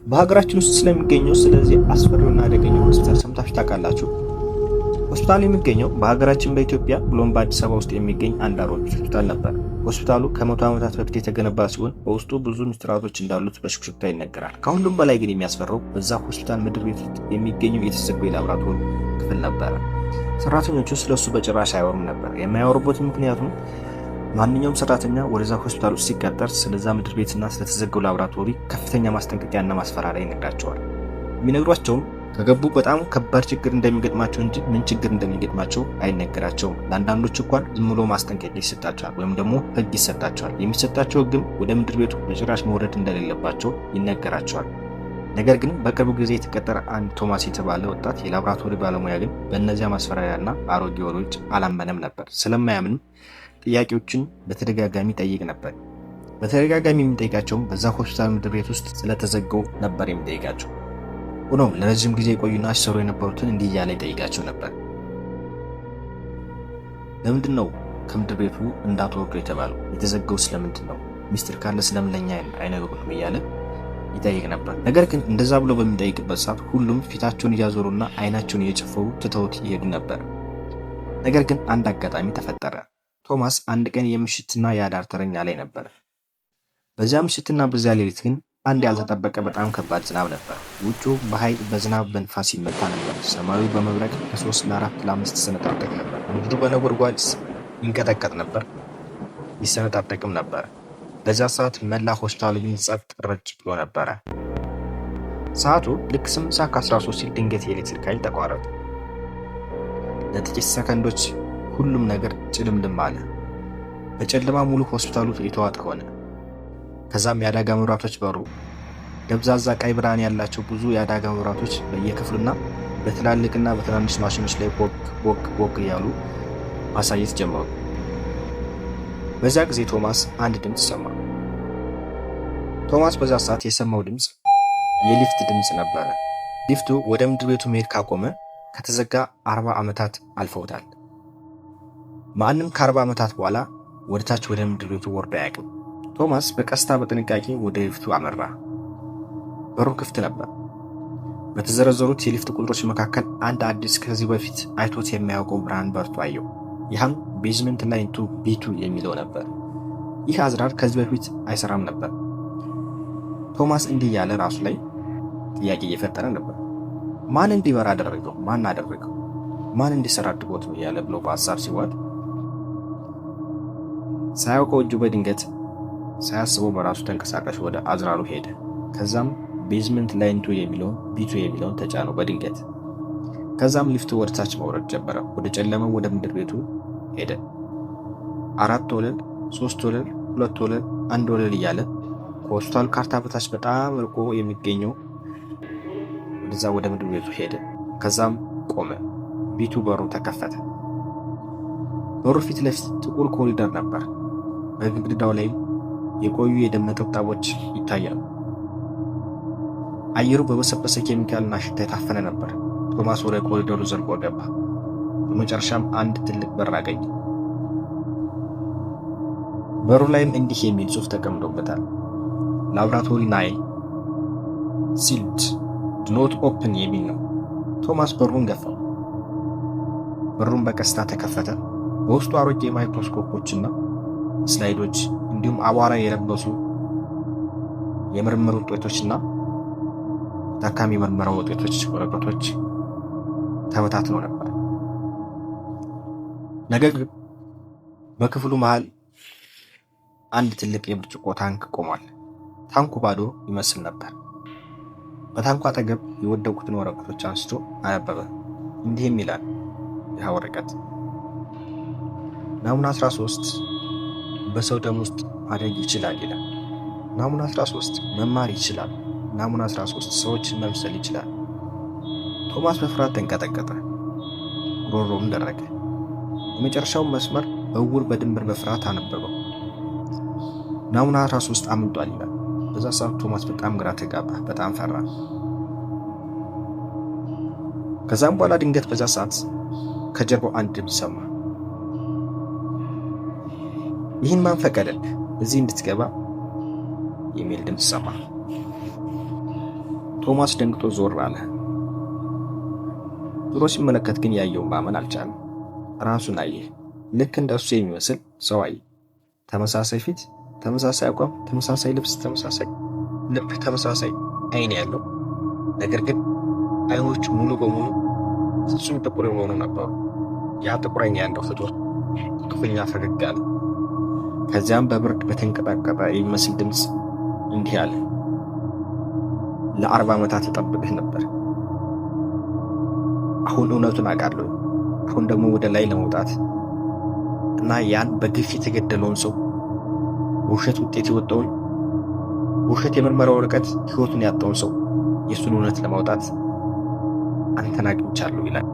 በሀገራችን ውስጥ ስለሚገኘው ስለዚህ አስፈሪውና አደገኛው ሆስፒታል ሰምታችሁ ታውቃላችሁ? ሆስፒታሉ የሚገኘው በሀገራችን በኢትዮጵያ ብሎም በአዲስ አበባ ውስጥ የሚገኝ አንድ አሮጌ ሆስፒታል ነበር። ሆስፒታሉ ከ100 ዓመታት በፊት የተገነባ ሲሆን በውስጡ ብዙ ምስጢራቶች እንዳሉት በሹክሹክታ ይነገራል። ከሁሉም በላይ ግን የሚያስፈራው በዛ ሆስፒታል ምድር ቤት ውስጥ የሚገኘው የተዘጋው የላብራቶሪ ክፍል ነበረ። ሰራተኞቹ ስለሱ በጭራሽ አያወሩም ነበር። የማያወሩበት ምክንያቱም ማንኛውም ሰራተኛ ወደዛ ሆስፒታል ውስጥ ሲቀጠር ስለዛ ምድር ቤትና ስለተዘጋው ላብራቶሪ ከፍተኛ ማስጠንቀቂያና ማስፈራሪያ ይነግራቸዋል። የሚነግሯቸውም ከገቡ በጣም ከባድ ችግር እንደሚገጥማቸው እንጂ ምን ችግር እንደሚገጥማቸው አይነገራቸውም። ለአንዳንዶች እንኳን ዝም ብሎ ማስጠንቀቂያ ይሰጣቸዋል ወይም ደግሞ ሕግ ይሰጣቸዋል። የሚሰጣቸው ሕግም ወደ ምድር ቤቱ በጭራሽ መውረድ እንደሌለባቸው ይነገራቸዋል። ነገር ግን በቅርቡ ጊዜ የተቀጠረ አንድ ቶማስ የተባለ ወጣት የላብራቶሪ ባለሙያ ግን በእነዚያ ማስፈራሪያና አሮጌ ወሬዎች አላመነም ነበር። ስለማያምንም ጥያቄዎችን በተደጋጋሚ ይጠይቅ ነበር። በተደጋጋሚ የሚጠይቃቸውም በዛ ሆስፒታል ምድር ቤት ውስጥ ስለተዘጋው ነበር የሚጠይቃቸው። ሆኖም ለረጅም ጊዜ የቆዩና ሲሰሩ የነበሩትን እንዲህ እያለ ይጠይቃቸው ነበር። ለምንድን ነው ከምድር ቤቱ እንዳትወርዱ የተባለው? የተዘጋው ስለምንድን ነው? ሚስጥር ካለ ስለምን ለኛ አይነግሩንም? እያለ ይጠይቅ ነበር። ነገር ግን እንደዛ ብሎ በሚጠይቅበት ሰዓት ሁሉም ፊታቸውን እያዞሩና አይናቸውን እየጨፈሩ ትተውት ይሄዱ ነበር። ነገር ግን አንድ አጋጣሚ ተፈጠረ። ቶማስ አንድ ቀን የምሽትና የአዳር ተረኛ ላይ ነበር። በዚያ ምሽትና በዚያ ሌሊት ግን አንድ ያልተጠበቀ በጣም ከባድ ዝናብ ነበር። ውጩ በኃይል በዝናብ በንፋስ ይመታ ነበር። ሰማዩ በመብረቅ ከሶስት ለአራት ለአምስት ይሰነጣጠቅ ነበር። ምድሩ በነጎድጓድ ይንቀጠቀጥ ነበር፣ ይሰነጣጠቅም ነበር። በዚያ ሰዓት መላ ሆስፒታሉ ግን ጸጥ ረጭ ብሎ ነበረ። ሰዓቱ ልክ 8 ሰዓት ከ13 ሲል ድንገት የኤሌክትሪክ ኃይል ተቋረጠ። ለጥቂት ሰከንዶች ሁሉም ነገር ጭልምልም አለ። በጨለማ ሙሉ ሆስፒታሉ የተዋጠ ሆነ። ከዛም የአደጋ መብራቶች በሩ። ደብዛዛ ቀይ ብርሃን ያላቸው ብዙ የአደጋ መብራቶች በየክፍሉና በትላልቅና በትናንሽ ማሽኖች ላይ ቦግ ቦግ ቦግ እያሉ ማሳየት ጀመሩ። በዚያ ጊዜ ቶማስ አንድ ድምፅ ሰማ። ቶማስ በዛ ሰዓት የሰማው ድምፅ የሊፍት ድምፅ ነበረ። ሊፍቱ ወደ ምድር ቤቱ መሄድ ካቆመ ከተዘጋ 40 ዓመታት አልፈውታል። ማንም ከ40 ዓመታት በኋላ ወደ ታች ወደ ምድር ቤቱ ወርዶ አያውቅም። ቶማስ በቀስታ በጥንቃቄ ወደ ሊፍቱ አመራ። በሩ ክፍት ነበር። በተዘረዘሩት የሊፍት ቁጥሮች መካከል አንድ አዲስ ከዚህ በፊት አይቶት የማያውቀው ብርሃን በርቶ አየው። ይህም basement line two B2 የሚለው ነበር። ይህ አዝራር ከዚህ በፊት አይሰራም ነበር። ቶማስ እንዲህ እያለ ራሱ ላይ ጥያቄ እየፈጠረ ነበር። ማን እንዲበራ አደረገው? ማን አደረገው? ማን እንዲሰራ አድርጎት ነው እያለ ብሎ በሀሳብ ሲዋጥ ሳያውቀው እጁ በድንገት ሳያስበው በራሱ ተንቀሳቃሽ ወደ አዝራሩ ሄደ። ከዛም basement line two የሚለውን B2 የሚለውን ተጫነው በድንገት። ከዛም ሊፍቱ ወደ ታች መውረድ ጀመረ። ወደ ጨለመው ወደ ምድር ቤቱ ሄደ። አራት ወለል፣ ሶስት ወለል፣ ሁለት ወለል፣ አንድ ወለል እያለ ከሆስፒታሉ ካርታ በታች በጣም ርቆ የሚገኘው ወደዛ ወደ ምድር ቤቱ ሄደ። ከዛም ቆመ። B2 በሩ ተከፈተ። በሩ ፊት ለፊት ጥቁር ኮሪደር ነበር። በግድግዳው ላይም የቆዩ የደም ነጠብጣቦች ይታያሉ። አየሩ በበሰበሰ ኬሚካልና ሽታ የታፈነ ነበር። ቶማስ ወደ ኮሪደሩ ዘልቆ ገባ። በመጨረሻም አንድ ትልቅ በር አገኘ። በሩ ላይም እንዲህ የሚል ጽሑፍ ተቀምጦበታል። "Laboratory 9 sealed, do not open" የሚል ነው። ቶማስ በሩን ገፋው። በሩን በቀስታ ተከፈተ። በውስጡ አሮጌ ማይክሮስኮፖችና slide ኦች እንዲሁም አቧራ የለበሱ የምርምር ውጤቶችና ታካሚ ምርመራ ውጤቶች ወረቀቶች ተበታትነው ነበር። ነገር ግን በክፍሉ መሃል አንድ ትልቅ የብርጭቆ ታንክ ቆሟል። ታንኩ ባዶ ይመስል ነበር። በታንኩ አጠገብ የወደቁትን ወረቀቶች አንስቶ አነበበ። እንዲህም ይላል ይህ ወረቀት፦ "ናሙና 13 በሰው ደም ውስጥ ማደግ ይችላል" ይላል። ናሙና 13 መማር ይችላል። ናሙና 13 ሰዎችን መምሰል ይችላል። ቶማስ በፍርሃት ተንቀጠቀጠ፣ ጉሮሮውም ደረቀ። የመጨረሻውን መስመር በእውር በድንብር በፍርሃት አነበበው። ናሙና 13 አምልጧል ይላል። በዛ ሰዓት ቶማስ በጣም ግራ ተጋባ፣ በጣም ፈራ። ከዛም በኋላ ድንገት በዛ ሰዓት ከጀርባው አንድ ድምፅ ሰማ። "ይህን ማን ፈቀደልህ እዚህ እንድትገባ?" የሚል ድምፅ ሰማ። ቶማስ ደንግጦ ዞር አለ። ዞሮ ሲመለከት ግን ያየውን ማመን አልቻለም። ራሱን አየ። ልክ እንደ እሱ የሚመስል ሰው አየ። ተመሳሳይ ፊት፣ ተመሳሳይ አቋም፣ ተመሳሳይ ልብስ፣ ተመሳሳይ ልብ፣ ተመሳሳይ አይን ያለው፣ ነገር ግን አይኖቹ ሙሉ በሙሉ ፍጹም ጥቁር የሆኑ ነበሩ። ያ ጥቁር አይን ያለው ፍጡር ክፉኛ ፈገግ አለ። ከዚያም በብርድ በተንቀጠቀጠ የሚመስል ድምፅ እንዲህ አለ። ለ40 ዓመታት እጠብቅህ ነበር። አሁን እውነቱን አውቃለሁ። አሁን ደግሞ ወደ ላይ ለመውጣት እና ያን በግፍ የተገደለውን ሰው፣ በውሸት ውጤት የወጣውን፣ በውሸት የምርመራ ወረቀት ሕይወቱን ያጣውን ሰው፣ የእሱን እውነት ለማውጣት አንተን አግኝቻለሁ ይላል።